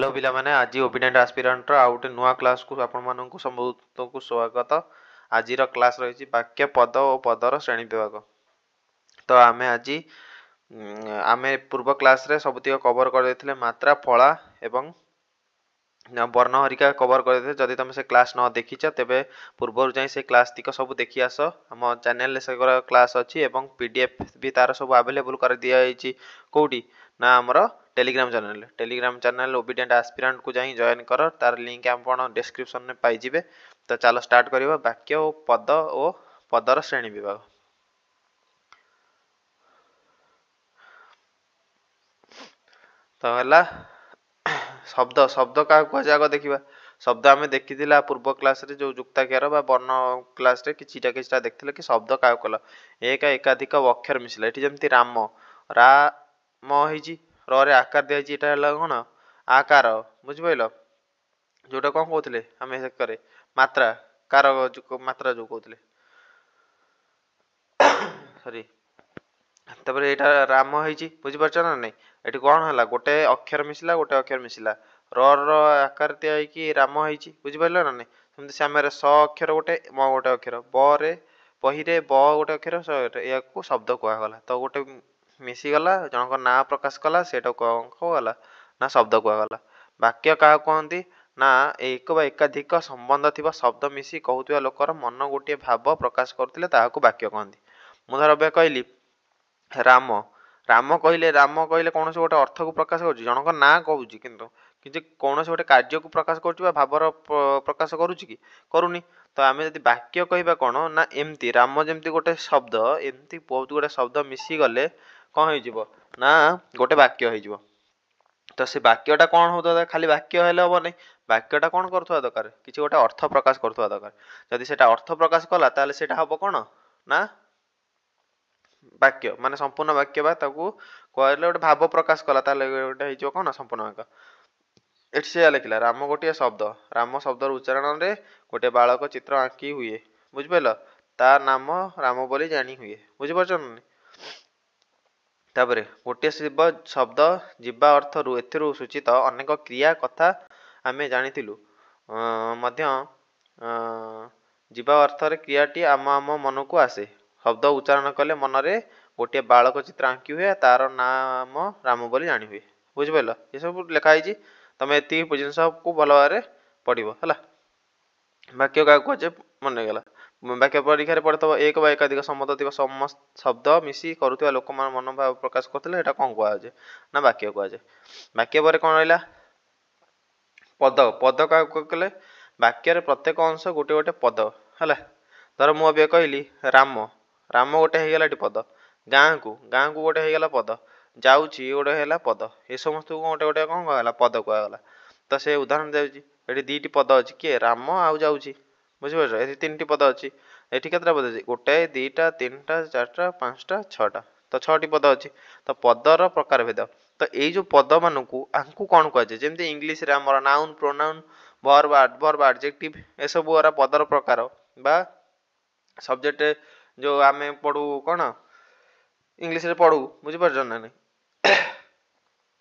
Hello ପିଲାମାନେ, ଆଜି ଓବିଡେଣ୍ଟ ଆସ୍ପିରାଣ୍ଟର ଆଉ ଗୋଟେ ନୂଆ କ୍ଲାସ୍କୁ ଆପଣମାନଙ୍କୁ ସମସ୍ତଙ୍କୁ ସ୍ୱାଗତ। ଆଜିର କ୍ଲାସ୍ ରହିଛି ବାକ୍ୟ, ପଦ ଓ ପଦର ଶ୍ରେଣୀ ବିଭାଗ। ତ ଆମେ ଆଜି ଆମେ ପୂର୍ବ କ୍ଲାସ୍ରେ ସବୁତିକ କଭର କରିଦେଇଥିଲେ, ମାତ୍ରା, ଫଳା ଏବଂ ବର୍ଣ୍ଣ ହରିକା କଭର କରିଦେଇଥିଲେ। ଯଦି ତୁମେ ସେ କ୍ଲାସ୍ ନ ଦେଖିଛ, ତେବେ ପୂର୍ବରୁ ଯାଇ ସେ କ୍ଲାସ୍ ତିକ ସବୁ ଦେଖି ଆସ। ଆମ ଚ୍ୟାନେଲରେ ସେଗୁଡ଼ା କ୍ଲାସ୍ ଅଛି ଏବଂ PDF ବି ତାର ସବୁ ଆଭେଲେବୁଲ୍ କରିଦିଆଯାଇଛି। କେଉଁଠି ନା ଆମର ଟେଲିଗ୍ରାମ ଚ୍ୟାନେଲ। ଟେଲିଗ୍ରାମ ଚ୍ୟାନେଲ ଓବିଡେଣ୍ଟ ଆସ୍ପିରାଣ୍ଟକୁ ଯାଇ ଜଏନ୍ କର, ତାର ଲିଙ୍କ ଆପଣ ଡେସ୍କ୍ରିପସନରେ ପାଇଯିବେ। ତ ଚାଲ ଷ୍ଟାର୍ଟ କରିବା ବାକ୍ୟ ଓ ପଦ ଓ ପଦର ଶ୍ରେଣୀ ବିଭାଗ। ତ ହେଲା ଶବ୍ଦ। ଶବ୍ଦ କାହାକୁ କୁହାଯାଏ ଆଗ ଦେଖିବା। ଶବ୍ଦ ଆମେ ଦେଖିଥିଲା ପୂର୍ବ କ୍ଲାସରେ, ଯେଉଁ ଯୁକ୍ତାକ୍ଷର ବା ବର୍ଣ୍ଣ କ୍ଲାସରେ କିଛିଟା କିଛିଟା ଦେଖିଥିଲେ କି ଶବ୍ଦ କାହାକୁ କଲା। ଏକ ଏକାଧିକ ଅକ୍ଷର ମିଶିଲା। ଏଠି ଯେମିତି ରାମ, ରା ମ ହେଇଛି, ରରେ ଆକାର ଦିଆଯାଇଛି, ଏଇଟା ହେଲା କ'ଣ ଆକାର, ବୁଝିପାରିଲ? ଯେଉଁଟା କ'ଣ କହୁଥିଲେ ଆମେ ସେକରେ ମାତ୍ରା, କାର ମାତ୍ରା ଯେଉଁ କହୁଥିଲେ, ସରି। ତାପରେ ଏଇଟା ରାମ ହେଇଛି, ବୁଝିପାରୁଛ ନା ନାଇଁ? ଏଠି କ'ଣ ହେଲା? ଗୋଟେ ଅକ୍ଷର ମିଶିଲା, ଗୋଟେ ଅକ୍ଷର ମିଶିଲା, ର ର ଆକାର ଦିଆ ହେଇକି ରାମ ହେଇଛି, ବୁଝିପାରିଲ ନା ନାଇଁ? ସେମିତି ଶ୍ୟାମରେ ସ ଅକ୍ଷର ଗୋଟେ, ମ ଗୋଟେ ଅକ୍ଷର, ବରେ ବହିରେ ବ ଗୋଟେ ଅକ୍ଷର, ସ, ଏହାକୁ ଶବ୍ଦ କୁହାଗଲା। ତ ଗୋଟେ ମିଶିଗଲା, ଜଣଙ୍କ ନାଁ ପ୍ରକାଶ କଲା, ସେଇଟାକୁ କ'ଣ କୁହାଗଲା ନା ଶବ୍ଦ କୁହାଗଲା। ବାକ୍ୟ କାହାକୁ କୁହନ୍ତି ନା ଏକ ବା ଏକାଧିକ ସମ୍ବନ୍ଧ ଥିବା ଶବ୍ଦ ମିଶି କହୁଥିବା ଲୋକର ମନ ଗୋଟିଏ ଭାବ ପ୍ରକାଶ କରୁଥିଲେ ତାହାକୁ ବାକ୍ୟ କହନ୍ତି। ମୁଁ ଧର ଏବେ କହିଲି ରାମ, ରାମ କହିଲେ, ରାମ କହିଲେ କୌଣସି ଗୋଟେ ଅର୍ଥକୁ ପ୍ରକାଶ କରୁଛି? ଜଣଙ୍କ ନାଁ କହୁଛି, କିନ୍ତୁ କିଛି କୌଣସି ଗୋଟେ କାର୍ଯ୍ୟକୁ ପ୍ରକାଶ କରୁଛି ବା ଭାବର ପ୍ରକାଶ କରୁଛି କି? କରୁନି। ତ ଆମେ ଯଦି ବାକ୍ୟ କହିବା କ'ଣ ନା ଏମିତି ରାମ ଯେମିତି ଗୋଟେ ଶବ୍ଦ, ଏମିତି ବହୁତ ଗୋଟେ ଶବ୍ଦ ମିଶିଗଲେ କ'ଣ ହେଇଯିବ ନା ଗୋଟେ ବାକ୍ୟ ହେଇଯିବ। ତ ସେ ବାକ୍ୟଟା କ'ଣ ହେଉଥିବା? ଖାଲି ବାକ୍ୟ ହେଲେ ହେବ ନାହିଁ। ବାକ୍ୟଟା କ'ଣ କରୁଥିବା ଦରକାର? କିଛି ଗୋଟେ ଅର୍ଥ ପ୍ରକାଶ କରୁଥିବା ଦରକାର। ଯଦି ସେଇଟା ଅର୍ଥ ପ୍ରକାଶ କଲା, ତାହେଲେ ସେଇଟା ହେବ କ'ଣ ନା ବାକ୍ୟ, ମାନେ ସମ୍ପୂର୍ଣ୍ଣ ବାକ୍ୟ। ବା ତାକୁ କହିଲେ ଗୋଟେ ଭାବ ପ୍ରକାଶ କଲା, ତାହେଲେ ଗୋଟେ ହେଇଯିବ କ'ଣ ସମ୍ପୂର୍ଣ୍ଣ ବାକ୍ୟ। ଏଠି ସେଇଆ ଲେଖିଲା, ରାମ ଗୋଟିଏ ଶବ୍ଦ। ରାମ ଶବ୍ଦର ଉଚ୍ଚାରଣରେ ଗୋଟିଏ ବାଳକ ଚିତ୍ର ଆଙ୍କି ହୁଏ, ବୁଝିପାରିଲ? ତା ନାମ ରାମ ବୋଲି ଜାଣି ହୁଏ, ବୁଝିପାରୁଛ ନା? ତାପରେ ଗୋଟିଏ ଶିବ ଶବ୍ଦ ଯିବା ଅର୍ଥରୁ ଏଥିରୁ ସୂଚିତ ଅନେକ କ୍ରିୟା କଥା ଆମେ ଜାଣିଥିଲୁ ମଧ୍ୟ। ଯିବା ଅର୍ଥରେ କ୍ରିୟାଟି ଆମ ଆମ ମନକୁ ଆସେ। ଶବ୍ଦ ଉଚ୍ଚାରଣ କଲେ ମନରେ ଗୋଟିଏ ବାଳକ ଚିତ୍ର ଆଙ୍କି ହୁଏ, ତାର ନାମ ରାମ ବୋଲି ଜାଣି ହୁଏ, ବୁଝିପାରିଲ? ଏସବୁ ଲେଖା ହେଇଛି। ତମେ ଏତିକି ଜିନିଷକୁ ଭଲ ଭାବରେ ପଢ଼ିବ। ହେଲା, ବାକ୍ୟ କାହାକୁ କୁହାଯାଏ ମନେ ହେଇଗଲା। ବାକ୍ୟ ପରୀକ୍ଷାରେ ପଡ଼ିଥିବ। ଏକ ବା ଏକାଧିକ ସମ୍ବନ୍ଧ ଥିବା ସମସ୍ତ ଶବ୍ଦ ମିଶି କରୁଥିବା ଲୋକମାନଙ୍କ ମନୋଭାବ ପ୍ରକାଶ କରୁଥିଲେ ଏଇଟା କ'ଣ କୁହାଯାଏ ନା ବାକ୍ୟ କୁହାଯାଏ। ବାକ୍ୟ ପରେ କ'ଣ ରହିଲା? ପଦ। ପଦ କାହାକୁ କହିଲେ? ବାକ୍ୟରେ ପ୍ରତ୍ୟେକ ଅଂଶ ଗୋଟେ ଗୋଟେ ପଦ। ହେଲା, ଧର ମୁଁ ଏବେ କହିଲି ରାମ, ରାମ ଗୋଟେ ହେଇଗଲା ଏଠି ପଦ। ଗାଁକୁ, ଗାଁକୁ ଗୋଟେ ହେଇଗଲା ପଦ। ଯାଉଛି ଗୋଟେ ହେଲା ପଦ। ଏ ସମସ୍ତଙ୍କୁ ଗୋଟେ ଗୋଟେ କ'ଣ କୁହାଗଲା? ପଦ କୁହାଗଲା। ତ ସେ ଉଦାହରଣ ଦେଉଛି, ଏଠି ଦୁଇଟି ପଦ ଅଛି, କିଏ? ରାମ ଆଉ ଯାଉଛି, ବୁଝିପାରୁଛ? ଏଠି ତିନିଟି ପଦ ଅଛି। ଏଠି କେତେଟା ପଦ ଅଛି? ଗୋଟେ, ଦୁଇଟା, ତିନିଟା, ଚାରିଟା, ପାଞ୍ଚଟା, ଛଅଟା। ତ ଛଅଟି ପଦ ଅଛି। ତ ପଦର ପ୍ରକାର ଭେଦ। ତ ଏଇ ଯେଉଁ ପଦମାନଙ୍କୁ ଆଙ୍କୁ କ'ଣ କୁହାଯାଏ? ଯେମିତି ଇଂଲିଶରେ ଆମର noun, pronoun, verb, adverb, adjective, ଏସବୁ ଗୁଡ଼ା ପଦର ପ୍ରକାର। ବା ସବଜେକ୍ଟ ଯେଉଁ ଆମେ ପଢ଼ୁ କ'ଣ ଇଂଲିଶରେ ପଢ଼ୁ, ବୁଝିପାରୁଛ ନା ନାଇଁ?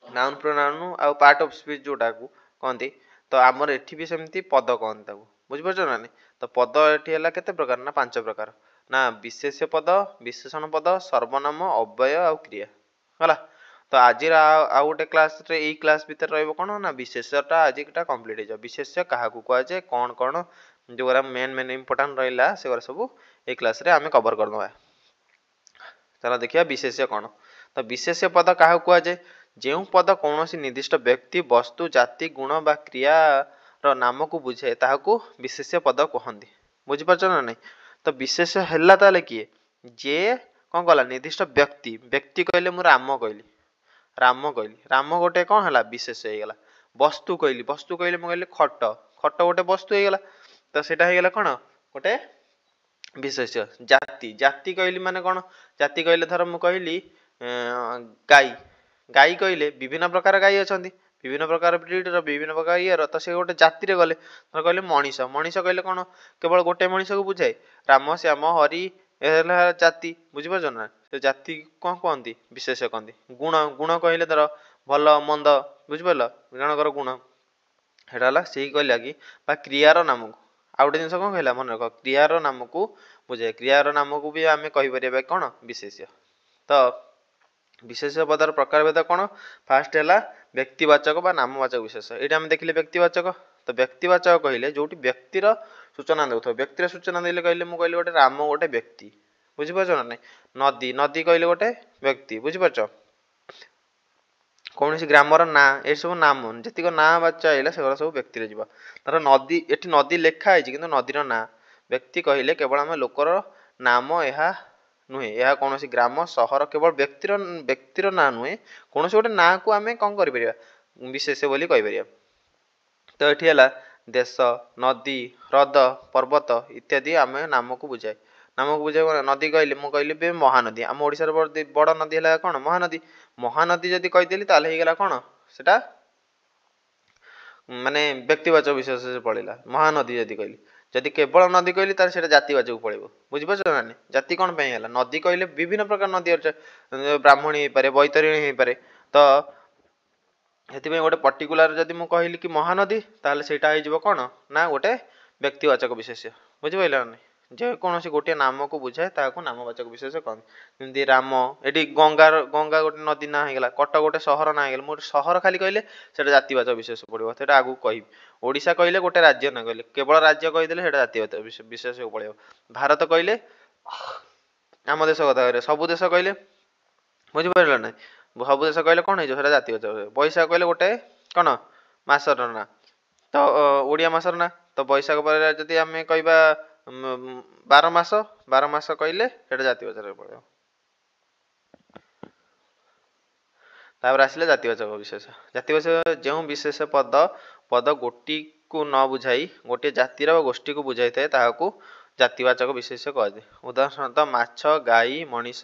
ନାଉନ୍, ପ୍ରୋନାଉନ୍ ଆଉ ପାର୍ଟ ଅଫ୍ ସ୍ପିଚ୍ ଯେଉଁଟାକୁ କହନ୍ତି, ତ ଆମର ଏଠି ବି ସେମିତି ପଦ କହନ୍ତି ତାକୁ, ବୁଝିପାରୁଛ ନା ନାଇଁ? ତ ପଦ ଏଠି ହେଲା କେତେ ପ୍ରକାର ନା ପାଞ୍ଚ ପ୍ରକାର ନା ବିଶେଷ୍ୟ ପଦ, ବିଶେଷଣ ପଦ, ସର୍ବନାମ, ଅବ୍ୟୟ ଆଉ କ୍ରିୟା। ହେଲା, ତ ଆଜିର ଆଉ ଗୋଟେ କ୍ଲାସ୍ରେ, ଏଇ କ୍ଲାସ୍ ଭିତରେ ରହିବ କ'ଣ ନା ବିଶେଷ୍ୟଟା ଆଜିଟା କମ୍ପ୍ଲିଟ୍ ହେଇଯିବ। ବିଶେଷ୍ୟ କାହାକୁ କୁହାଯାଏ, କ'ଣ କ'ଣ ଯେଉଁଗୁଡ଼ା ମେନ୍ ମେନ୍ ଇମ୍ପୋର୍ଟାଣ୍ଟ ରହିଲା, ସେଗୁଡ଼ା ସବୁ ଏଇ କ୍ଲାସ୍ରେ ଆମେ କଭର କରିଦେବା। ଚାଲ ଦେଖିବା ବିଶେଷ୍ୟ କ'ଣ। ତ ବିଶେଷ୍ୟ ପଦ କାହାକୁ କୁହାଯାଏ? ଯେଉଁ ପଦ କୌଣସି ନିର୍ଦ୍ଦିଷ୍ଟ ବ୍ୟକ୍ତି, ବସ୍ତୁ, ଜାତି, ଗୁଣ ବା କ୍ରିୟାର ନାମକୁ ବୁଝାଏ, ତାହାକୁ ବିଶେଷ୍ୟ ପଦ କୁହନ୍ତି, ବୁଝିପାରୁଛ ନା ନାଇଁ? ତ ବିଶେଷ୍ୟ ହେଲା ତାହେଲେ କିଏ? ଯିଏ କ'ଣ କଲା? ନିର୍ଦ୍ଦିଷ୍ଟ ବ୍ୟକ୍ତି। ବ୍ୟକ୍ତି କହିଲେ ମୁଁ ରାମ କହିଲି, ରାମ କହିଲି, ରାମ ଗୋଟେ କ'ଣ ହେଲା? ବିଶେଷ୍ୟ ହେଇଗଲା। ବସ୍ତୁ କହିଲି, ବସ୍ତୁ କହିଲେ ମୁଁ କହିଲି ଖଟ, ଖଟ ଗୋଟେ ବସ୍ତୁ ହେଇଗଲା। ତ ସେଇଟା ହେଇଗଲା କ'ଣ ଗୋଟେ ବିଶେଷ୍ୟ। ଜାତି, ଜାତି କହିଲି ମାନେ କ'ଣ? ଜାତି କହିଲେ ଧର ମୁଁ କହିଲି ଗାଈ। ଗାଈ କହିଲେ ବିଭିନ୍ନ ପ୍ରକାର ଗାଈ ଅଛନ୍ତି, ବିଭିନ୍ନ ପ୍ରକାର ବ୍ରିଡ଼ର, ବିଭିନ୍ନ ପ୍ରକାର ଇଏର, ତ ସେ ଗୋଟେ ଜାତିରେ ଗଲେ। ଧର କହିଲେ ମଣିଷ, ମଣିଷ କହିଲେ କ'ଣ କେବଳ ଗୋଟେ ମଣିଷକୁ ବୁଝାଏ? ରାମ, ଶ୍ୟାମ, ହରି, ଏ ହେଲା ଜାତି, ବୁଝିପାରୁଛ ନା? ସେ ଜାତି କ'ଣ କୁହନ୍ତି? ବିଶେଷ୍ୟ କହନ୍ତି। ଗୁଣ, ଗୁଣ କହିଲେ ଧର ଭଲ ମନ୍ଦ, ବୁଝିପାରିଲ? ଜଣଙ୍କର ଗୁଣ। ସେଇଟା ହେଲା ସେଇ କହିଲା କି ବା କ୍ରିୟାର ନାମକୁ। ଆଉ ଗୋଟେ ଜିନିଷ କ'ଣ କହିଲା ମନେ ରଖ, କ୍ରିୟାର ନାମକୁ ବୁଝାଏ। କ୍ରିୟାର ନାମକୁ ବି ଆମେ କହିପାରିବା କ'ଣ? ବିଶେଷ୍ୟ। ତ ବିଶେଷ୍ୟ ପଦର ପ୍ରକାରଭେଦ କ'ଣ? ଫାଷ୍ଟ ହେଲା ବ୍ୟକ୍ତିବାଚକ ବା ନାମବାଚକ ବିଶେଷ। ଏଇଟା ଆମେ ଦେଖିଲେ ବ୍ୟକ୍ତିବାଚକ। ତ ବ୍ୟକ୍ତିବାଚକ କହିଲେ ଯେଉଁଠି ବ୍ୟକ୍ତିର ସୂଚନା ଦେଉଥିବ। ବ୍ୟକ୍ତିର ସୂଚନା ଦେଲେ କହିଲେ, ମୁଁ କହିଲି ଗୋଟେ ରାମ ଗୋଟେ ବ୍ୟକ୍ତି, ବୁଝିପାରୁଛ ନା ନାହିଁ? ନଦୀ, ନଦୀ କହିଲେ ଗୋଟେ ବ୍ୟକ୍ତି, ବୁଝିପାରୁଛ? କୌଣସି ଗ୍ରାମର ନାଁ, ଏସବୁ ନାମ, ଯେତିକ ନାଁ ବାଚ ଆଇଲା ସେଗୁଡ଼ା ସବୁ ବ୍ୟକ୍ତିରେ ଯିବ। ଧର ନଦୀ, ଏଠି ନଦୀ ଲେଖା ହେଇଛି କିନ୍ତୁ ନଦୀର ନାଁ। ବ୍ୟକ୍ତି କହିଲେ କେବଳ ଆମେ ଲୋକର ନାମ ଏହା ନୁହେଁ, ଏହା କୌଣସି ଗ୍ରାମ, ସହର, କେବଳ ବ୍ୟକ୍ତିର ନାଁ ନୁହେଁ, କୌଣସି ଗୋଟେ ନାଁକୁ ଆମେ କ'ଣ କରିପାରିବା? ବିଶେଷ ବୋଲି କହିପାରିବା। ତ ଏଠି ହେଲା ଦେଶ, ନଦୀ, ହ୍ରଦ, ପର୍ବତ ଇତ୍ୟାଦି ଆମେ ନାମକୁ ବୁଝାଏ। ନାମକୁ ବୁଝାଏ କ'ଣ? ନଦୀ କହିଲେ ମୁଁ କହିଲି ବି ମହାନଦୀ। ଆମ ଓଡ଼ିଶାର ବଡ଼ ନଦୀ ହେଲା କ'ଣ? ମହାନଦୀ। ମହାନଦୀ ଯଦି କହିଦେଲି ତାହେଲେ ହେଇଗଲା କ'ଣ? ସେଟା ମାନେ ବ୍ୟକ୍ତିବାଚକ ବିଶେଷ ପଳେଇଲା ମହାନଦୀ ଯଦି କହିଲି। ଯଦି କେବଳ ନଦୀ କହିଲି ତାହେଲେ ସେଇଟା ଜାତିବାଚକୁ ପଳେଇବ, ବୁଝିପାରୁଛ ନା ନାହିଁ? ଜାତି କ'ଣ ପାଇଁ ହେଲା? ନଦୀ କହିଲେ ବିଭିନ୍ନ ପ୍ରକାର ନଦୀ ଅଛି, ବ୍ରାହ୍ମଣୀ ହେଇପାରେ, ବୈତରଣୀ ହେଇପାରେ। ତ ସେଥିପାଇଁ ଗୋଟେ ପର୍ଟିକୁଲାର ଯଦି ମୁଁ କହିଲି କି ମହାନଦୀ, ତାହେଲେ ସେଇଟା ହେଇଯିବ କ'ଣ ନା ଗୋଟେ ବ୍ୟକ୍ତିବାଚକ ବିଶେଷ୍ୟ, ବୁଝିପାରିଲ ନା ନାହିଁ? ଯେକୌଣସି ଗୋଟିଏ ନାମକୁ ବୁଝାଏ ତାହାକୁ ନାମବାଚକ ବିଶେଷ କହନ୍ତି। ଯେମିତି ରାମ, ଏଠି ଗଙ୍ଗାର, ଗଙ୍ଗା ଗୋଟେ ନଦୀ ନାଁ ହେଇଗଲା। କଟକ ଗୋଟେ ସହର ନାଁ ହେଇଗଲା। ମୁଁ ଗୋଟେ ସହର ଖାଲି କହିଲେ ସେଇଟା ଜାତିବାଚକ ବିଶେଷ ପଡ଼ିବ, ସେଇଟା ଆଗକୁ କହିବି। ଓଡ଼ିଶା କହିଲେ ଗୋଟେ ରାଜ୍ୟ ନାଁ କହିଲେ, କେବଳ ରାଜ୍ୟ କହିଦେଲେ ସେଇଟା ଜାତିବାଚକ ବିଶେଷକୁ ପଳେଇବ। ଭାରତ କହିଲେ ଆମ ଦେଶ କଥା କହିଲେ, ସବୁ ଦେଶ କହିଲେ, ବୁଝିପାରିଲ ନା? ସବୁ ଦେଶ କହିଲେ କ'ଣ ହେଇଯିବ? ସେଇଟା ଜାତିବାଚକ। ବୈଶାଖ କହିଲେ ଗୋଟେ କ'ଣ ମାସର ନାଁ, ତ ଓଡ଼ିଆ ମାସର ନାଁ। ତ ବୈଶାଖ ପରେ ଯଦି ଆମେ କହିବା 12 ମାସ, 12 ମାସ କହିଲେ ସେଇଟା ଜାତିବାଚକରେ ପଳେଇବ। ତାପରେ ଆସିଲେ ଜାତିବାଚକ ବିଶେଷ। ଜାତିବାଚକ ଯେଉଁ ବିଶେଷ ପଦ ଗୋଟିକୁ ନ ବୁଝାଇ ଗୋଟିଏ ଜାତିର ବା ଗୋଷ୍ଠୀକୁ ବୁଝାଇଥାଏ ତାହାକୁ ଜାତିବାଚକ ବିଶେଷ କୁହାଯାଏ। ଉଦାହରଣ ମାଛ, ଗାଈ, ମଣିଷ,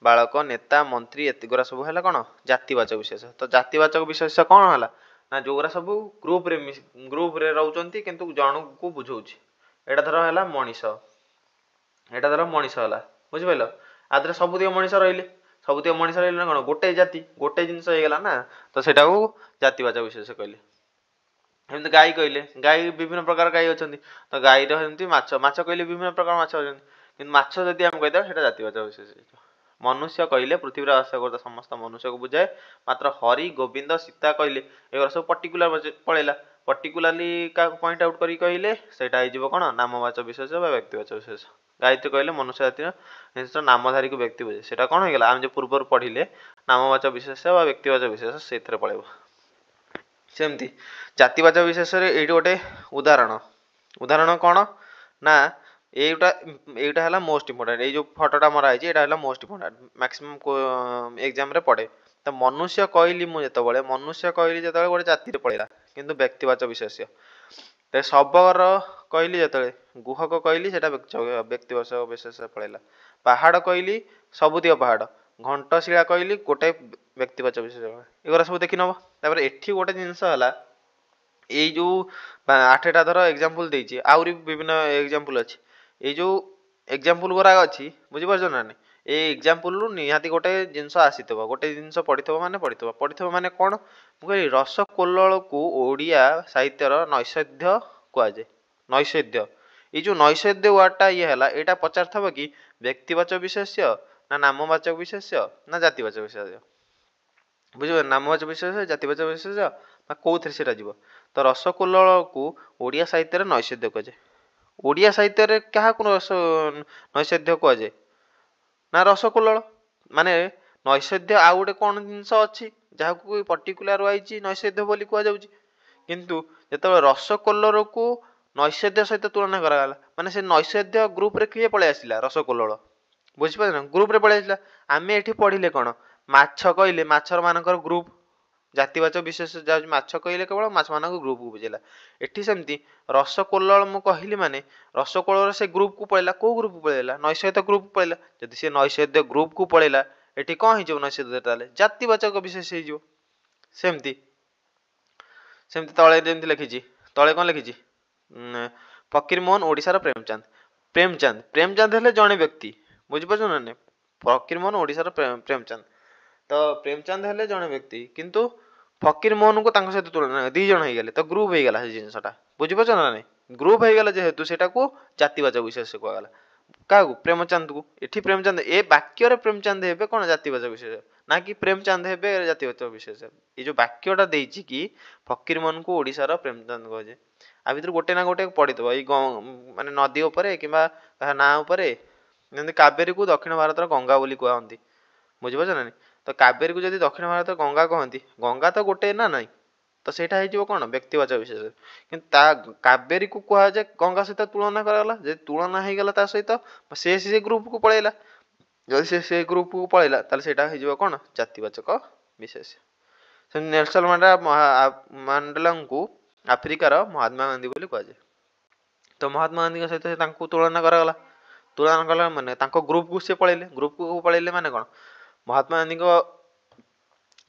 ବାଳକ, ନେତା, ମନ୍ତ୍ରୀ, ଏତିଗୁରା ସବୁ ହେଲା କ'ଣ? ଜାତିବାଚକ ବିଶେଷ। ତ ଜାତିବାଚକ ବିଶେଷ କ'ଣ ହେଲା ନା ଯେଉଁଗୁରା ସବୁ ଗ୍ରୁପରେ ରହୁଛନ୍ତି କିନ୍ତୁ ଜଣକୁ ବୁଝଉଛି। ଏଇଟା ଧର ହେଲା ମଣିଷ, ଏଇଟା ଧର ମଣିଷ ହେଲା, ବୁଝିପାରିଲ? ଆ ଦେହରେ ସବୁତିକ ମଣିଷ ରହିଲେ, ସବୁତିକ ମଣିଷ ରହିଲେ ନା କ'ଣ ଗୋଟେ ଜାତି, ଗୋଟେ ଜିନିଷ ହେଇଗଲା ନା, ତ ସେଇଟାକୁ ଜାତିବାଚକ ବିଶେଷ କହିଲେ। ଏମିତି ଗାଈ କହିଲେ, ଗାଈ ବିଭିନ୍ନ ପ୍ରକାର ଗାଈ ଅଛନ୍ତି, ତ ଗାଈର ସେମିତି ମାଛ, ମାଛ କହିଲେ ବିଭିନ୍ନ ପ୍ରକାର ମାଛ ଅଛନ୍ତି, କିନ୍ତୁ ମାଛ ଯଦି ଆମେ କହିଦେବା ସେଇଟା ଜାତିବାଚକ ବିଶେଷ ହେଇଯିବ। ମନୁଷ୍ୟ କହିଲେ ପୃଥିବୀରେ ବାସ କରୁଥିବା ସମସ୍ତ ମନୁଷ୍ୟକୁ ବୁଝାଏ, ମାତ୍ର ହରି, ଗୋବିନ୍ଦ, ସୀତା କହିଲେ ଏଗୁଡ଼ା ସବୁ ପର୍ଟିକୁଲାର ପଳେଇଲା। ପର୍ଟିକୁଲାରଲି କାହାକୁ ପଏଣ୍ଟ ଆଉଟ୍ କରିକି କହିଲେ ସେଇଟା ହେଇଯିବ କ'ଣ? ନାମବାଚକ ବିଶେଷ ବା ବ୍ୟକ୍ତିବାଚକ ବିଶେଷ। ଗାୟତ୍ରୀ କହିଲେ ମନୁଷ୍ୟ ଜାତିର ନିର୍ଦ୍ଦିଷ୍ଟ ନାମଧାରୀକୁ ବ୍ୟକ୍ତି ବୁଝାଏ, ସେଇଟା କ'ଣ ହେଇଗଲା? ଆମେ ଯେଉଁ ପୂର୍ବରୁ ପଢ଼ିଲେ ନାମବାଚକ ବିଶେଷ ବା ବ୍ୟକ୍ତିବାଚକ ବିଶେଷ, ସେଇଥିରେ ପଳେଇବ। ସେମିତି ଜାତିବାଚକ ବିଶେଷରେ ଏଇଠି ଗୋଟେ ଉଦାହରଣ। ଉଦାହରଣ କ'ଣ ନା ଏଇଟା ହେଲା ମୋଷ୍ଟ ଇମ୍ପୋର୍ଟାଣ୍ଟ। ଏଇ ଯେଉଁ ଫଟୋଟା ମରା ହେଇଛି ଏଇଟା ହେଲା ମୋଷ୍ଟ ଇମ୍ପୋର୍ଟାଣ୍ଟ, ମ୍ୟାକ୍ସିମମ୍ ଏକ୍ଜାମ୍ରେ ପଡ଼େ। ତ ମନୁଷ୍ୟ କହିଲି ମୁଁ ଯେତେବେଳେ, ମନୁଷ୍ୟ କହିଲି ଯେତେବେଳେ ଗୋଟେ ଜାତିରେ ପଳେଇଲା, କିନ୍ତୁ ବ୍ୟକ୍ତିବାଚକ ବିଶେଷ୍ୟ। ତ ଶବର କହିଲି ଯେତେବେଳେ, ଗୁହକ କହିଲି ସେଇଟା ବ୍ୟକ୍ତିବାଚକ ବିଶେଷ ପଳେଇଲା। ପାହାଡ଼ କହିଲି ସବୁତିକ ପାହାଡ଼, ଘଣ୍ଟଶିଳା କହିଲି ଗୋଟେ ବ୍ୟକ୍ତିବାଚକ ବିଶେଷ। ଏଗୁଡ଼ା ସବୁ ଦେଖିନେବ। ତାପରେ ଏଠି ଗୋଟେ ଜିନିଷ ହେଲା, ଏଇ ଯେଉଁ 8ଟା ଧର ଏକ୍ଜାମ୍ପଲ୍ ଦେଇଛି, ଆହୁରି ବିଭିନ୍ନ ଏକ୍ଜାମ୍ପଲ୍ ଅଛି। ଏଇ ଯେଉଁ ଏକ୍ଜାମ୍ପଲ୍ ଗୁଡ଼ାକ ଅଛି, ବୁଝିପାରୁଛ ନା ନାହିଁ? ଏଇ ଏକ୍ଜାମ୍ପଲ୍ରୁ ନିହାତି ଗୋଟେ ଜିନିଷ ଆସିଥିବ, ଗୋଟେ ଜିନିଷ ପଡ଼ିଥିବ, ମାନେ ପଡ଼ିଥିବ ମାନେ କ'ଣ? ମୁଁ କହିଲି ରସକୋଲଳକୁ ଓଡ଼ିଆ ସାହିତ୍ୟର ନୈଷଧ୍ୟ କୁହାଯାଏ। ନୈଷଧ୍ୟ, ଏଇ ଯେଉଁ ନୈଷଧ୍ୟ ୱାର୍ଡ଼ଟା ଇଏ ହେଲା, ଏଇଟା ପଚାରିଥିବ କି ବ୍ୟକ୍ତିବାଚକ ବିଶେଷ୍ୟ ନା ନାମବାଚକ ବିଶେଷ୍ୟ ନା ଜାତିବାଚକ ବିଶେଷ୍ୟ, ବୁଝିପାରିଲ? ନାମବାଚକ ବିଶେଷ୍ୟ, ଜାତିବାଚକ ବିଶେଷ୍ୟ ବା କେଉଁଥିରେ ସେଇଟା ଯିବ। ତ ରସକୋଲଳକୁ ଓଡ଼ିଆ ସାହିତ୍ୟରେ ନୈଷଧ୍ୟ କୁହାଯାଏ। ଓଡ଼ିଆ ସାହିତ୍ୟରେ କାହାକୁ ନୈଷଧ୍ୟ କୁହାଯାଏ ନା ରସକୋଲଳ। ମାନେ ନୈଷଧ୍ୟ ଆଉ ଗୋଟେ କ'ଣ ଜିନିଷ ଅଛି ଯାହାକୁ ପର୍ଟିକୁଲାର ୱାଇଜ୍ ନୈଷଧ୍ୟ ବୋଲି କୁହାଯାଉଛି, କିନ୍ତୁ ଯେତେବେଳେ ରସକୋଲଳକୁ ନୈଷଧ୍ୟ ସହିତ ତୁଳନା କରାଗଲା, ମାନେ ସେ ନୈଷଧ୍ୟ ଗ୍ରୁପରେ କିଏ ପଳେଇ ଆସିଲା? ରସକୋଲଳ, ବୁଝିପାରିଲ ନା? ଗ୍ରୁପରେ ପଳେଇ ଆସିଲା। ଆମେ ଏଠି ପଢ଼ିଲେ କ'ଣ? ମାଛ କହିଲେ ମାଛର ମାନଙ୍କର ଗ୍ରୁପ୍, ଜାତିବାଚକ ବିଶେଷ ଯାଉଛି, ମାଛ କହିଲେ କେବଳ ମାଛମାନଙ୍କ ଗ୍ରୁପକୁ ବୁଝେଇଲା। ଏଠି ସେମିତି ରସକୋଲଳ ମୁଁ କହିଲି ମାନେ ରସକୋଲଳ ସେ ଗ୍ରୁପକୁ ପଳେଇଲା। କେଉଁ ଗ୍ରୁପକୁ ପଳେଇଲା? ନୈଷଧ୍ୟ ଗ୍ରୁପକୁ ପଳେଇଲା। ଯଦି ସେ ନୈଷଧ୍ୟ ଗ୍ରୁପକୁ ପଳେଇଲା ଏଠି କ'ଣ ହେଇଯିବ? ନୈଷଧ୍ୟ ତାହେଲେ ଜାତିବାଚକ ବିଶେଷ ହେଇଯିବ। ସେମିତି ସେମିତି ତଳେ ଯେମିତି ଲେଖିଛି, ତଳେ କ'ଣ ଲେଖିଛି? ଫକୀରମୋହନ ଓଡ଼ିଶାର ପ୍ରେମଚାନ୍ଦ। ପ୍ରେମଚାନ୍ଦ, ପ୍ରେମଚାନ୍ଦ ହେଲେ ଜଣେ ବ୍ୟକ୍ତି, ବୁଝିପାରୁଛ ନା ନାହିଁ? ଫକୀରମୋହନ ଓଡ଼ିଶାର ପ୍ରେମଚାନ୍ଦ, ତ ପ୍ରେମଚାନ୍ଦ ହେଲେ ଜଣେ ବ୍ୟକ୍ତି, କିନ୍ତୁ ଫକୀର ମୋହନଙ୍କୁ ତାଙ୍କ ସହିତ ତୁଳନା, 2 ଜଣ ହେଇଗଲେ ତ ଗ୍ରୁପ୍ ହେଇଗଲା ସେ ଜିନିଷଟା, ବୁଝିପାରୁଛ ନା ନାଇଁ? ଗ୍ରୁପ୍ ହେଇଗଲା ଯେହେତୁ ସେଟାକୁ ଜାତିବାଚକ ବିଶେଷ କୁହାଗଲା। କାହାକୁ? ପ୍ରେମଚାନ୍ଦକୁ। ଏଠି ପ୍ରେମଚାନ୍ଦ ଏ ବାକ୍ୟରେ ପ୍ରେମଚାନ୍ଦ ହେବେ କ'ଣ ଜାତିବାଚକ ବିଶେଷ, ନା କି ପ୍ରେମଚାନ୍ଦ ହେବେ ଜାତିବାଚକ ବିଶେଷ। ଏ ଯେଉଁ ବାକ୍ୟଟା ଦେଇଛି କି ଫକୀର ମୋହନଙ୍କୁ ଓଡ଼ିଶାର ପ୍ରେମଚାନ୍ଦ କୁହାଯାଏ, ଆ ଭିତରୁ ଗୋଟେ ନା ଗୋଟେ ପଡ଼ିଥିବ ଏଇ ମାନେ ନଦୀ ଉପରେ କିମ୍ବା କାହା ନାଁ ଉପରେ। ଯେମିତି କାବେରୀକୁ ଦକ୍ଷିଣ ଭାରତର ଗଙ୍ଗା ବୋଲି କୁହନ୍ତି, ବୁଝିପାରୁଛ ନା ନାଇଁ? ତ କାବେରୀକୁ ଯଦି ଦକ୍ଷିଣ ଭାରତର ଗଙ୍ଗା କହନ୍ତି, ଗଙ୍ଗା ତ ଗୋଟେ ନା ନାଇଁ, ତ ସେଇଟା ହେଇଯିବ କ'ଣ ବ୍ୟକ୍ତିବାଚକ ବିଶେଷ। କିନ୍ତୁ ତା କାବେରୀକୁ କୁହାଯାଏ ଗଙ୍ଗା ସହିତ ତୁଳନା କରାଗଲା, ଯଦି ତୁଳନା ହେଇଗଲା ତା ସହିତ ସେ ସେ ଗ୍ରୁପକୁ ପଳେଇଲା, ଯଦି ସେ ସେ ଗ୍ରୁପକୁ ପଳେଇଲା ତାହେଲେ ସେଇଟା ହେଇଯିବ କ'ଣ ଜାତିବାଚକ ବିଶେଷ। ସେମିତି ନେଲସନ୍ ମାଣ୍ଡେଲାଙ୍କୁ ଆଫ୍ରିକାର ମହାତ୍ମା ଗାନ୍ଧୀ ବୋଲି କୁହାଯାଏ, ତ ମହାତ୍ମା ଗାନ୍ଧୀଙ୍କ ସହିତ ତାଙ୍କୁ ତୁଳନା କରାଗଲା, ତୁଳନା କଲା ମାନେ ତାଙ୍କ ଗ୍ରୁପକୁ ସେ ପଳେଇଲେ, ଗ୍ରୁପକୁ ପଳେଇଲେ ମାନେ କ'ଣ ମହାତ୍ମା ଗାନ୍ଧୀଙ୍କ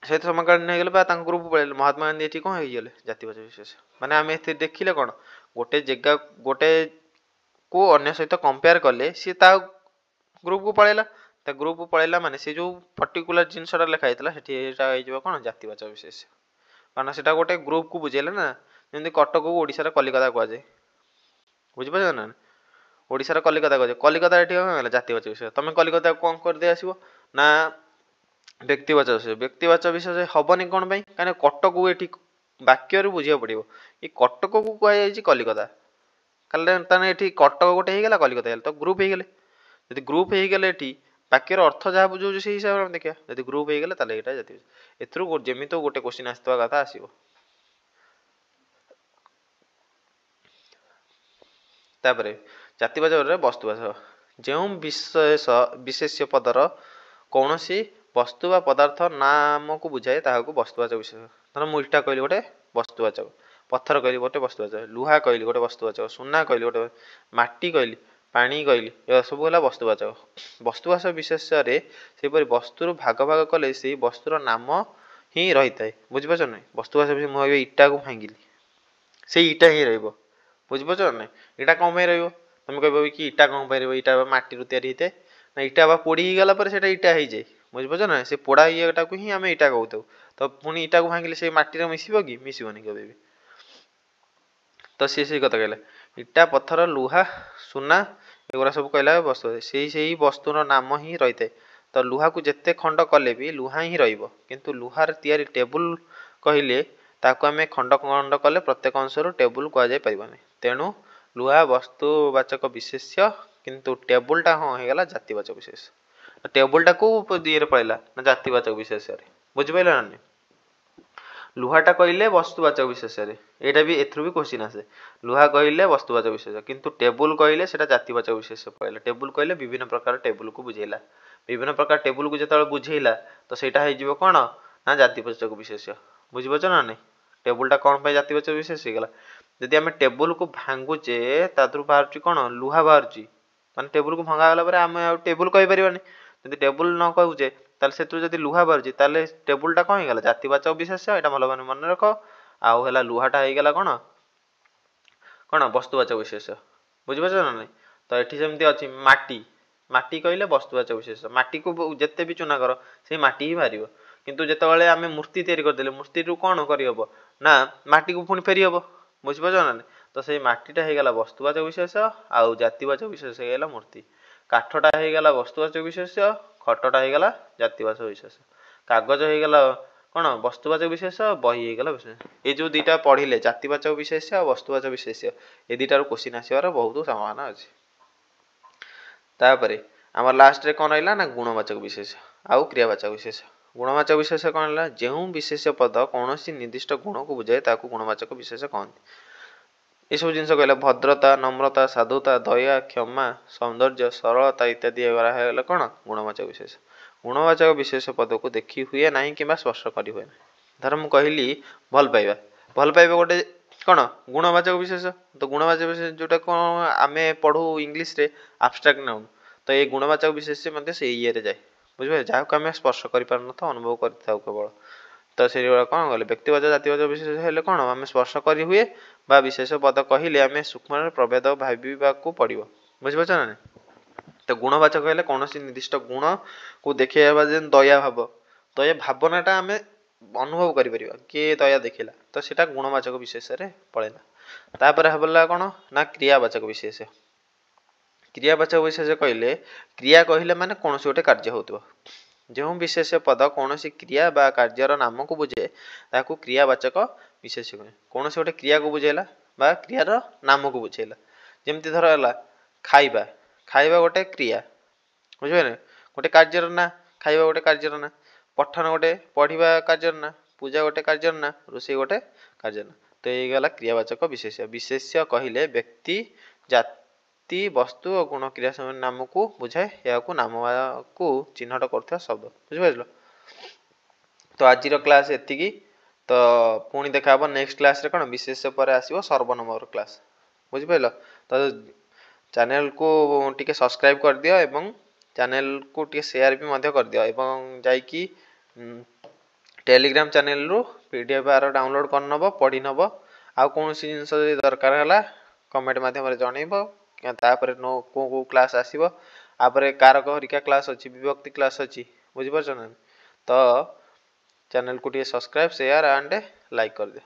ସହିତ ସମକାଳୀନ ହେଇଗଲେ ବା ତାଙ୍କ ଗ୍ରୁପକୁ ପଳେଇଲେ। ମହାତ୍ମା ଗାନ୍ଧୀ ଏଠି କ'ଣ ହେଇଗଲେ ଜାତିବାଚକ ବିଶେଷ। ମାନେ ଆମେ ଏଥିରେ ଦେଖିଲେ କ'ଣ ଗୋଟେ ଜାଗା ଗୋଟେ କୁ ଅନ୍ୟ ସହିତ କମ୍ପେୟାର କଲେ ସିଏ ତା ଗ୍ରୁପକୁ ପଳେଇଲା, ତା ଗ୍ରୁପକୁ ପଳେଇଲା ମାନେ ସେ ଯେଉଁ ପର୍ଟିକୁଲାର ଜିନିଷଟା ଲେଖା ହେଇଥିଲା ସେଠି ଏଇଟା ହେଇଯିବ କ'ଣ ଜାତିବାଚକ ବିଶେଷ, କାରଣ ସେଟା ଗୋଟେ ଗ୍ରୁପକୁ ବୁଝେଇଲା ନା। ଯେମିତି କଟକକୁ ଓଡ଼ିଶାର କଲିକତା କୁହାଯାଏ, ବୁଝିପାରୁଛ ନା? ଓଡ଼ିଶାର କଲିକତା କୁହାଯାଏ, କଲିକତା ଏଠି କ'ଣ ହେଲା ଜାତିବାଚକ ବିଶେଷ। ତମେ କଲିକତାକୁ କ'ଣ କରିଦେଇ ଆସିବ ନା ବ୍ୟକ୍ତିବାଚକ ବିଶେଷ। ବ୍ୟକ୍ତିବାଚକ ବିଶେଷ ହେବନି କ'ଣ ପାଇଁ? କାହିଁକିନା କଟକକୁ ଏଠି ବାକ୍ୟରୁ ବୁଝିବାକୁ ପଡ଼ିବ କି କଟକକୁ କୁହାଯାଇଛି କଲିକତା, ତାହେଲେ ଏଠି କଟକ ଗୋଟେ ହେଇଗଲା କଲିକତା ହେଇଗଲା, ତ ଗ୍ରୁପ୍ ହେଇଗଲେ। ଯଦି ଗ୍ରୁପ୍ ହେଇଗଲେ ଏଠି ବାକ୍ୟର ଅର୍ଥ ଯାହା ବୁଝାଉଛି ସେଇ ହିସାବରେ ଆମେ ଦେଖିବା, ଯଦି ଗ୍ରୁପ୍ ହେଇଗଲେ ତାହେଲେ ଏଇଟା ଜାତିବାଚକ। ଏଥିରୁ ଯେମିତି ଗୋଟେ କୋଶ୍ଚିନ୍ ଆସିଥିବା କଥା ଆସିବ। ତାପରେ ଜାତିବାଚକରେ ବସ୍ତୁବାଚକ, ଯେଉଁ ବିଶେଷ ବିଶେଷ୍ୟ ପଦର କୌଣସି ବସ୍ତୁ ବା ପଦାର୍ଥ ନାମକୁ ବୁଝାଏ ତାହାକୁ ବସ୍ତୁବାଚକ ବିଶେଷ। ଧର ମୁଁ ଇଟା କହିଲି ଗୋଟେ ବସ୍ତୁବାଚକ, ପଥର କହିଲି ଗୋଟେ ବସ୍ତୁବାଚକ, ଲୁହା କହିଲି ଗୋଟେ ବସ୍ତୁବାଚକ, ସୁନା କହିଲି ଗୋଟେ, ମାଟି କହିଲି, ପାଣି କହିଲି, ଏଗୁଡ଼ା ସବୁ ହେଲା ବସ୍ତୁବାଚକ। ବସ୍ତୁବାଚକ ବିଶେଷରେ ସେହିପରି ବସ୍ତୁରୁ ଭାଗ ଭାଗ କଲେ ସେଇ ବସ୍ତୁର ନାମ ହିଁ ରହିଥାଏ, ବୁଝିପାରୁଛ ନା? ବସ୍ତୁବାଚକ ବିଶେଷ ମୁଁ ଏବେ ଇଟାକୁ ଭାଙ୍ଗିଲି, ସେଇ ଇଟା ହିଁ ରହିବ, ବୁଝିପାରୁଛ ନା? ଇଟା କ'ଣ ପାଇଁ ରହିବ? ତମେ କହିବ କି ଇଟା କ'ଣ ପାଇଁ ରହିବ? ଇଟା ବା ମାଟିରୁ ତିଆରି ହେଇଥାଏ ନା, ଇଟା ବା ପୋଡ଼ି ହେଇଗଲା ପରେ ସେଇଟା ଇଟା ହେଇଯାଏ, ବୁଝିପାରୁଛ ନା? ସେ ପୋଡ଼ା ଇଏଟାକୁ ହିଁ ଆମେ ଇଟା କହୁଥାଉ। ତ ପୁଣି ଇଟାକୁ ଭାଙ୍ଗିଲେ ସେ ମାଟିରେ ମିଶିବ କି? ମିଶିବନି କେବେ ବି। ତ ସିଏ ସେଇ କଥା କହିଲା, ଇଟା, ପଥର, ଲୁହା, ସୁନା ଏଗୁଡ଼ା ସବୁ କହିଲା ବସ୍ତୁ, ସେଇ ସେଇ ବସ୍ତୁର ନାମ ହିଁ ରହିଥାଏ। ତ ଲୁହାକୁ ଯେତେ ଖଣ୍ଡ କଲେ ବି ଲୁହା ହିଁ ରହିବ, କିନ୍ତୁ ଲୁହାରେ ତିଆରି ଟେବୁଲ କହିଲେ ତାକୁ ଆମେ ଖଣ୍ଡ ଖଣ୍ଡ କଲେ ପ୍ରତ୍ୟେକ ଅଂଶରୁ ଟେବୁଲ କୁହାଯାଇ ପାରିବନି। ତେଣୁ ଲୁହା ବସ୍ତୁବାଚକ ବିଶେଷ୍ୟ, କିନ୍ତୁ ଟେବୁଲଟା ହଁ ହେଇଗଲା ଜାତିବାଚକ ବିଶେଷ। ଟେବୁଲଟା କେଉଁ ଇଏରେ ପଳେଇଲା ନା ଜାତିବାଚକ ବିଶେଷରେ, ବୁଝିପାରିଲ ନା ନାଇଁ? ଲୁହାଟା କହିଲେ ବସ୍ତୁବାଚକ ବିଶେଷରେ, ଏଇଟା ବି ଏଥିରୁ ବି କୋଶ୍ଚିନ୍ ଆସେ। ଲୁହା କହିଲେ ବସ୍ତୁବାଚକ ବିଶେଷ, କିନ୍ତୁ ଟେବୁଲ କହିଲେ ସେଇଟା ଜାତିବାଚକ ବିଶେଷ ପଳେଇଲା। ଟେବୁଲ କହିଲେ ବିଭିନ୍ନ ପ୍ରକାର ଟେବୁଲକୁ ବୁଝେଇଲା, ବିଭିନ୍ନ ପ୍ରକାର ଟେବୁଲକୁ ଯେତେବେଳେ ବୁଝେଇଲା ତ ସେଇଟା ହେଇଯିବ କ'ଣ ନା ଜାତିବାଚକ ବିଶେଷ, ବୁଝିପାରୁଛ ନା ନାଇଁ? ଟେବୁଲଟା କ'ଣ ପାଇଁ ଜାତିବାଚକ ବିଶେଷ ହେଇଗଲା? ଯଦି ଆମେ ଟେବୁଲକୁ ଭାଙ୍ଗୁଛେ ତା ଦେହରୁ ବାହାରୁଛି କ'ଣ ଲୁହା ବାହାରୁଛି, ମାନେ ଟେବୁଲକୁ ଭଙ୍ଗା ଗଲା ପରେ ଆମେ ଆଉ ଟେବୁଲ କହିପାରିବାନି। ଯଦି ଟେବୁଲ ନ କହୁଛେ ତାହେଲେ ସେଥିରୁ ଯଦି ଲୁହା ବାହାରୁଛି ତାହେଲେ ଟେବୁଲଟା କ'ଣ ହେଇଗଲା ଜାତିବାଚକ ବିଶେଷ, ଏଇଟା ଭଲ ଭାବରେ ମନେ ରଖ। ଆଉ ହେଲା ଲୁହାଟା ହେଇଗଲା କ'ଣ କ'ଣ ବସ୍ତୁବାଚକ ବିଶେଷ, ବୁଝିପାରୁଛ ନା ନାଇଁ? ତ ଏଠି ସେମିତି ଅଛି ମାଟି, ମାଟି କହିଲେ ବସ୍ତୁବାଚକ ବିଶେଷ, ମାଟିକୁ ଯେତେ ବି ଚୁନା କର ସେଇ ମାଟି ହିଁ ବାହାରିବ। କିନ୍ତୁ ଯେତେବେଳେ ଆମେ ମୂର୍ତ୍ତି ତିଆରି କରିଦେଲେ ମୂର୍ତ୍ତିରୁ କ'ଣ କରିହେବ ନା ମାଟିକୁ ପୁଣି ଫେରି ହେବ, ବୁଝିପାରୁଛ ନା ନାଇଁ? ତ ସେଇ ମାଟିଟା ହେଇଗଲା ବସ୍ତୁବାଚକ ବିଶେଷ, ଆଉ ଜାତିବାଚକ ବିଶେଷ ହେଇଗଲା ମୂର୍ତ୍ତି। କାଠଟା ହେଇଗଲା ବସ୍ତୁବାଚକ ବିଶେଷ, ଖଟଟା ହେଇଗଲା ଜାତିବାଚକ ବିଶେଷ, କାଗଜ ହେଇଗଲା କ'ଣ ବସ୍ତୁବାଚକ ବିଶେଷ, ବହି ହେଇଗଲା ବିଶେଷ। ଏଇ ଯେଉଁ ଦୁଇଟା ପଢ଼ିଲେ ଜାତିବାଚକ ବିଶେଷ ଆଉ ବସ୍ତୁବାଚକ ବିଶେଷ, ଏ ଦୁଇଟାରୁ କୋଶ୍ଚିନ୍ ଆସିବାର ବହୁତ ସମ୍ଭାବନା ଅଛି। ତାପରେ ଆମର ଲାଷ୍ଟରେ କ'ଣ ରହିଲା ନା ଗୁଣବାଚକ ବିଶେଷ ଆଉ କ୍ରିୟାବାଚକ ବିଶେଷ। ଗୁଣବାଚକ ବିଶେଷ କ'ଣ ହେଲା? ଯେଉଁ ବିଶେଷ୍ୟ ପଦ କୌଣସି ନିର୍ଦ୍ଦିଷ୍ଟ ଗୁଣକୁ ବୁଝାଏ ତାକୁ ଗୁଣବାଚକ ବିଶେଷ କହନ୍ତି। ଏସବୁ ଜିନିଷ କହିଲା ଭଦ୍ରତା, ନମ୍ରତା, ସାଧୁତା, ଦୟା, କ୍ଷମା, ସୌନ୍ଦର୍ଯ୍ୟ, ସରଳତା ଇତ୍ୟାଦି, ଏଗୁଡ଼ା ହେଇଗଲା କ'ଣ ଗୁଣବାଚକ ବିଶେଷ। ଗୁଣବାଚକ ବିଶେଷ ପଦକୁ ଦେଖି ହୁଏ ନାହିଁ କିମ୍ବା ସ୍ପର୍ଶ କରି ହୁଏ ନାହିଁ। ଧର ମୁଁ କହିଲି ଭଲ ପାଇବା, ଭଲ ପାଇବା ଗୋଟେ କ'ଣ ଗୁଣବାଚକ ବିଶେଷ। ତ ଗୁଣବାଚକ ବିଶେଷ ଯେଉଁଟା କ'ଣ ଆମେ ପଢ଼ୁ ଇଂଲିଶରେ ଆବଷ୍ଟ୍ରାକ୍ଟ ନାଉନ୍, ତ ଏଇ ଗୁଣବାଚକ ବିଶେଷ ମଧ୍ୟ ସେଇ ଇଏରେ ଯାଏ, ବୁଝିପାରିଲେ? ଯାହାକୁ ଆମେ ସ୍ପର୍ଶ କରିପାରୁନଥାଉ, ଅନୁଭବ କରିଥାଉ କେବଳ। ତ ସେଇଗୁଡ଼ା କ'ଣ କଲେ ବ୍ୟକ୍ତିବାଚକ ଜାତିବାଚକ ବିଶେଷ ହେଲେ କ'ଣ ଆମେ ସ୍ପର୍ଶ କରି ହୁଏ ବା ବିଶେଷ ପଦ କହିଲେ ଆମେ ସୂକ୍ଷ୍ମରେ ପ୍ରଭେଦ ଭାବିବାକୁ ପଡ଼ିବ, ବୁଝିପାରୁଛ ନା ନାଇଁ? ତ ଗୁଣବାଚକ ହେଲେ କୌଣସି ନିର୍ଦ୍ଦିଷ୍ଟ ଗୁଣକୁ ଦେଖେଇବା, ଯେମିତି ଦୟା ଭାବ, ଦୟା ଭାବନାଟା ଆମେ ଅନୁଭବ କରିପାରିବା, କିଏ ଦୟା ଦେଖିଲା, ତ ସେଇଟା ଗୁଣବାଚକ ବିଶେଷ୍ୟରେ ପଳେଇଲା। ତାପରେ ହେଲା କ'ଣ ନା କ୍ରିୟାବାଚକ ବିଶେଷ୍ୟ। କ୍ରିୟାବାଚକ ବିଶେଷ୍ୟ କହିଲେ, କ୍ରିୟା କହିଲେ ମାନେ କୌଣସି ଗୋଟେ କାର୍ଯ୍ୟ ହେଉଥିବ। ଯେଉଁ ବିଶେଷ୍ୟ ପଦ କୌଣସି କ୍ରିୟା ବା କାର୍ଯ୍ୟର ନାମକୁ ବୁଝେ, ତାହାକୁ କ୍ରିୟାବାଚକ ବିଶେଷ୍ୟ କହେ। କୌଣସି ଗୋଟେ କ୍ରିୟାକୁ ବୁଝେଇଲା ବା କ୍ରିୟାର ନାମକୁ ବୁଝେଇଲା। ଯେମିତି ଧର ହେଲା ଖାଇବା। ଖାଇବା ଗୋଟେ କ୍ରିୟା, ବୁଝିପାରିଲେ? ଗୋଟେ କାର୍ଯ୍ୟର ନା। ଖାଇବା ଗୋଟେ କାର୍ଯ୍ୟର ନା। ପଠନ ଗୋଟେ ପଢ଼ିବା କାର୍ଯ୍ୟର ନା। ପୂଜା ଗୋଟେ କାର୍ଯ୍ୟର ନା। ରୋଷେଇ ଗୋଟେ କାର୍ଯ୍ୟର ନା। ତ ଏଇଗଲା କ୍ରିୟାବାଚକ ବିଶେଷ୍ୟ। ବିଶେଷ୍ୟ କହିଲେ ବ୍ୟକ୍ତି, ଜାତି, ବସ୍ତୁ ଓ ଗୁଣ, କ୍ରିୟା ନାମକୁ ବୁଝାଏ। ଏହାକୁ ନାମକୁ ଚିହ୍ନଟ କରୁଥିବା ଶବ୍ଦ। ବୁଝିପାରିଲ? ତ ଆଜିର କ୍ଲାସ୍ ଏତିକି। ତ ପୁଣି ଦେଖା ହେବ ନେକ୍ସଟ କ୍ଲାସ୍ରେ। କ'ଣ ବିଶେଷ୍ୟ ପରେ ଆସିବ ସର୍ବନାମର କ୍ଲାସ୍। ବୁଝିପାରିଲ? ତ ଚ୍ୟାନେଲକୁ ଟିକେ ସବସ୍କ୍ରାଇବ୍ କରିଦିଅ ଏବଂ ଚ୍ୟାନେଲକୁ ଟିକେ ସେୟାର ବି ମଧ୍ୟ କରିଦିଅ, ଏବଂ ଯାଇକି ଟେଲିଗ୍ରାମ ଚ୍ୟାନେଲରୁ PDF ଆର ଡାଉନଲୋଡ଼ କରିନେବ, ପଢ଼ି ନେବ। ଆଉ କୌଣସି ଜିନିଷ ଯଦି ଦରକାର ହେଲା, କମେଣ୍ଟ ମାଧ୍ୟମରେ ଜଣେଇବ। ତାପରେ କେଉଁ କେଉଁ କ୍ଲାସ୍ ଆସିବ, ତାପରେ କାରକ ହରିକା କ୍ଲାସ୍ ଅଛି, ବିଭକ୍ତି କ୍ଲାସ୍ ଅଛି। ବୁଝିପାରୁଛ ନା? ତ ଚ୍ୟାନେଲକୁ ଟିକେ ସବସ୍କ୍ରାଇବ୍, ସେୟାର ଆଣ୍ଡ ଲାଇକ୍ କରିଦିଅ।